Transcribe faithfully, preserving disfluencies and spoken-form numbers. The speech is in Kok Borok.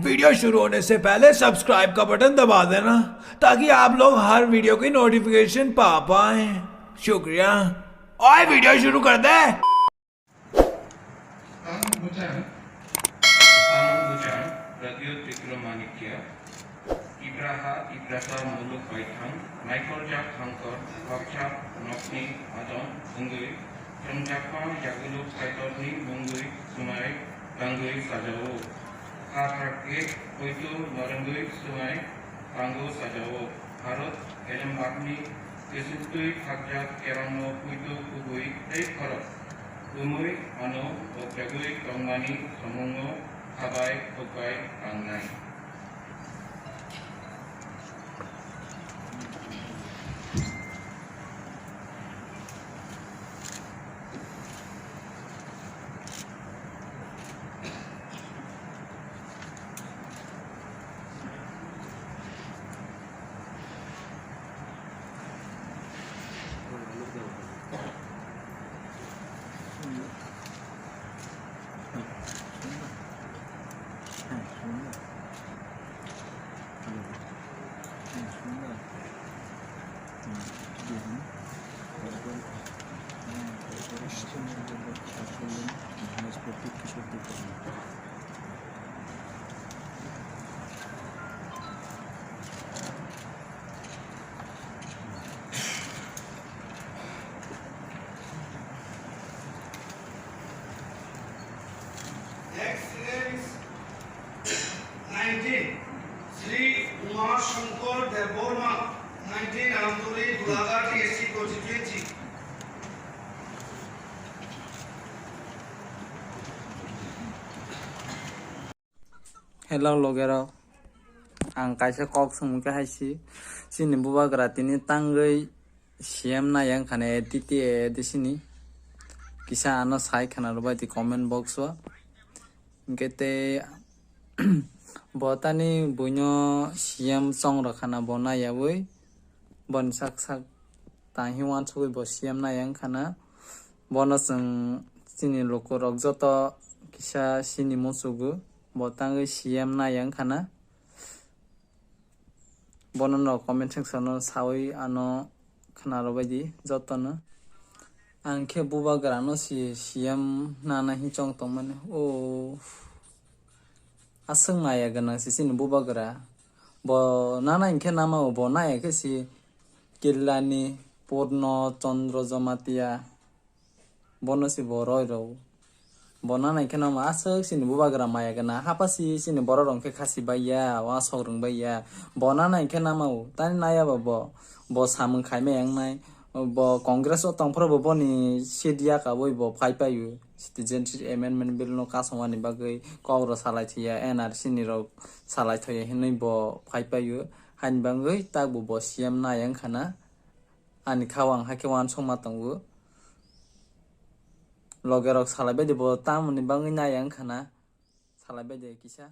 वीडियो शुरू होने से पहले सब्सक्राइब का बटन दबा देना, ताकि आप लोग हर वीडियो की नोटिफिकेशन पा पाएं। शुक्रिया। ओए, वीडियो शुरू कर दे। Ang bujang, ang bujang, Radio Tripura Manikya, Tipraha, Tiprasa, Muluk Baithang, Naikoljak Hangkor, Bakchak, Nokni, Adon, Bungui, Chongjakma, Yaguluk, Saitorni, Bungui, Sumai, Tangui, Sajao, Kha Thakgwi, Poito, Norongwi, Sumai, Tango, Sajao, Bharat, Elembakni, Kesuktwi, Thakjak, Kerongno, Poito, Kubui, tei Khorok. Tumui ano bokyagwi tongmani somungo khabai khukbai tangnai. Ex-Rems nineteen, Sri Uma Shankar Debbarma, nineteen, Amduri, Golaghat S C constituency. Hello, logerok. Ang kaisa kok swngmung khe hai si. Chini bubagra tini tangwi C M nai wngkha na A D C ni. Kisa ano sai khwna rwbai di comment box o. Hinkhe tei bo tani buino C M chong rwkha na bo naiyawi. Boni sak sak tang hi uansugwi bo C M nai wngkha na. Bono chwng chini lukurok joto kisa sini muchugo. Bo tangwi C M nai wngkha na. Bono no comment section o sawi ano khwna rwbai di jotono. Ang khe bubagra no si C M nana hi chong tongmani. O aswk maya gwnang si chini bubagra. Bo nana hinkhe nama o, bo naya khe si Killani Purno Chandra Jamatia. Bono si bo roi rw. Bo nana hinkhe nama aswk chini bubagra maya gwnang. Hapasi chini borok rok khe khasi bai ya, uansuk rwng bai ya. Bo nana hinkhe nama o. Tani naya ba bo. Bo samung khaimai wngnai. Bo Congress o tongphuru bo boni seat yaka bai bo phai paio. Citizenship Amendment Bill no kasongmani bagwi kok rw salai thwiya, N R C ni rok salai thwiya hinwi bo phai paio. Haini bagwi takbo bo C M nai wngkha na. Ani kha o ang hakhe uansukma tongo. Logerok salai bai di bo tamoni bagwi nai wngkha na. Salai bai di kisa.